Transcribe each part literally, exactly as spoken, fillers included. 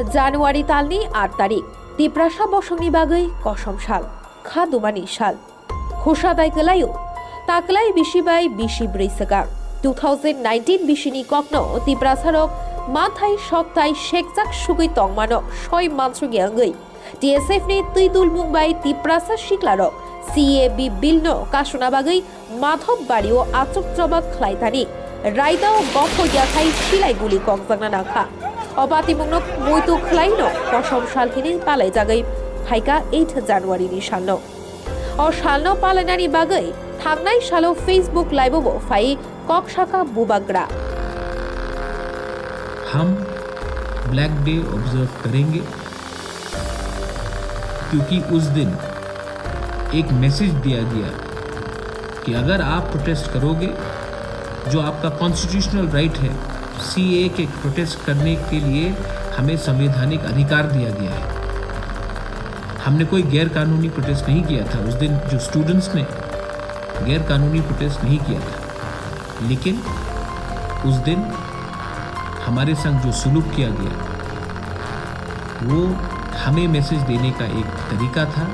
January talni aat tarik, Tiprasa bosongni bagwi kosom sal, kha dumani sal. Khosha dai kwlaio, taklai bisi bai bisi bwrwi swkang two thousand nineteen bisini kokno Tiprasarok manthai sokthai sekjak sugwi tongmano soi mansukya wngwi T S F ni twi dulmung bai Tiprasa siklarok C A B bill no kasuna bagwi Madhop bario achuk chobak khlai thani raidao gopho yathai silai guli kokjakna nangkha. O patimungno muitu khlaino kosom sal hinwi palaijagwi phaikha eight January ni salno. O salno palainani bagwi thangnai salo Facebook live-o bo phai kok sakha Bubagra. हम black day observe करेंगे, क्योंकि उस दिन एक मैसेज दिया गया कि अगर आप प्रोटेस्ट करोगे, जो आपका कॉन्स्टिट्यूशनल राइट है, सीएए के प्रोटेस्ट करने के लिए हमें संवैधानिक अधिकार दिया गया है। हमने कोई गैर कानूनी प्रोटेस्ट नहीं किया था। उस दिन जो स्टूडेंट्स ने गैर कानूनी प्रोटेस्ट नहीं किया था, लेकिन उस दिन हमारे संग जो सुलूक किया गया, वो हमें मैसेज देने का एक तरीका था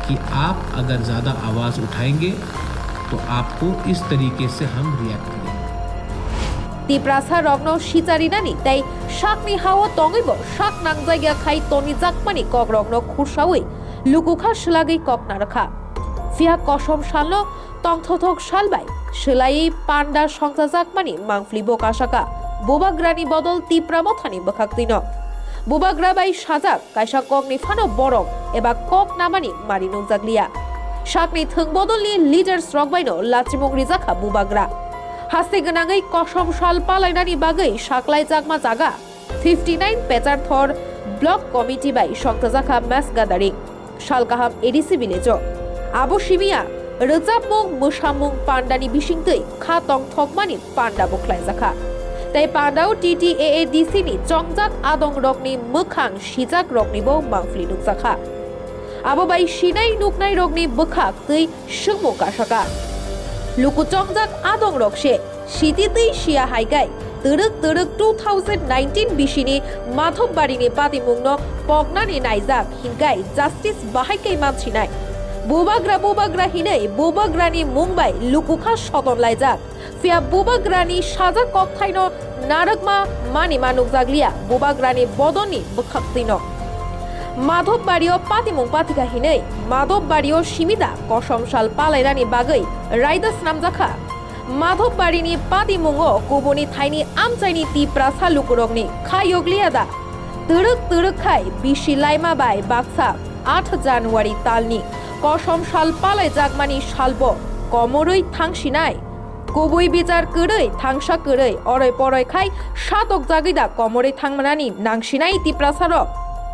कि आप अगर ज़्यादा आवाज़ उठाएंगे, तो आपको इस तरीके से हम रिएक्ट करेंगे। Tiprasa rokno sicharinani tei sakni hao tongwibo sak nangjagya khai tonijakmani kokrokno khursawi lukukha swlagwi kok narwkha. Phiya kosom salno tongthothok sal bai swlaiwi panda songchajakmani mangpli bo kasaka Bubagrani bodol Tipra Mothani bwkhaktwino. Bubagra bai sajak kaisa kokni phano borok eba kok namani mari nukjakliya. Sakni thwng bodolni leaders rok baino lachimung rijakha Bubagra. Haste gwnangwi kosom sal palainani bagwi saklaijakma jaga fifty nine Pecharthor Block Committee bai songchajakha mass gathering. Salkaham A D C village-o. Abo simiya rwchapmung mwsamung pandani bisingtwi kha tongthokmani panda bo khlaijakha. Tei pandao T T A A D C ni chongjak adongrokni mwkhang sijakroknibo mangpli nukjakha. Abo bai sinai nuknairokni bwkhak twi swngmung kasaka. Luku chongjak adongrok se siti twi siya hai kai twrwk twrwk two thousand nineteen bisini Madhopbarini patimungno poknani naijak hinkai justice bahai kai mansinai. Bubagra bubagra hinwi bubagrani mung bai lukukha soton laijak. Phiya bubagrani sajak kokthaino narwkma manima nukjakliya bubagrani bodolni bwkhaktwino. Madhopbario patimung pathikha hinwi Madhopbario simida kosom sal palainani bagwi raida snamjakha. Madhopbarini patimungo kubuni thaini amchaini Tiprasa lukurokni kha yokliya da? Twrwk twrwk khai bisi laima bai baksa ath January talni kosom sal palaijakmani salbo komorwi thangsinai. Kubui bichar kwrwi, thangsa kwrwi, oroi poroi khai satokjagwi da komorwi thangmanani nangsinai Tiprasarok?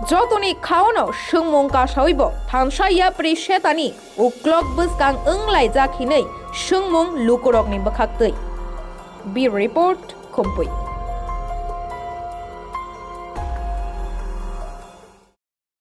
Jotoni khaono swngmung kasawibo thansa yapri setani uklok bwskang wnglaijak hinwi swngmung lukurokni bwkhaktwi. Bureau Report, Khumpui.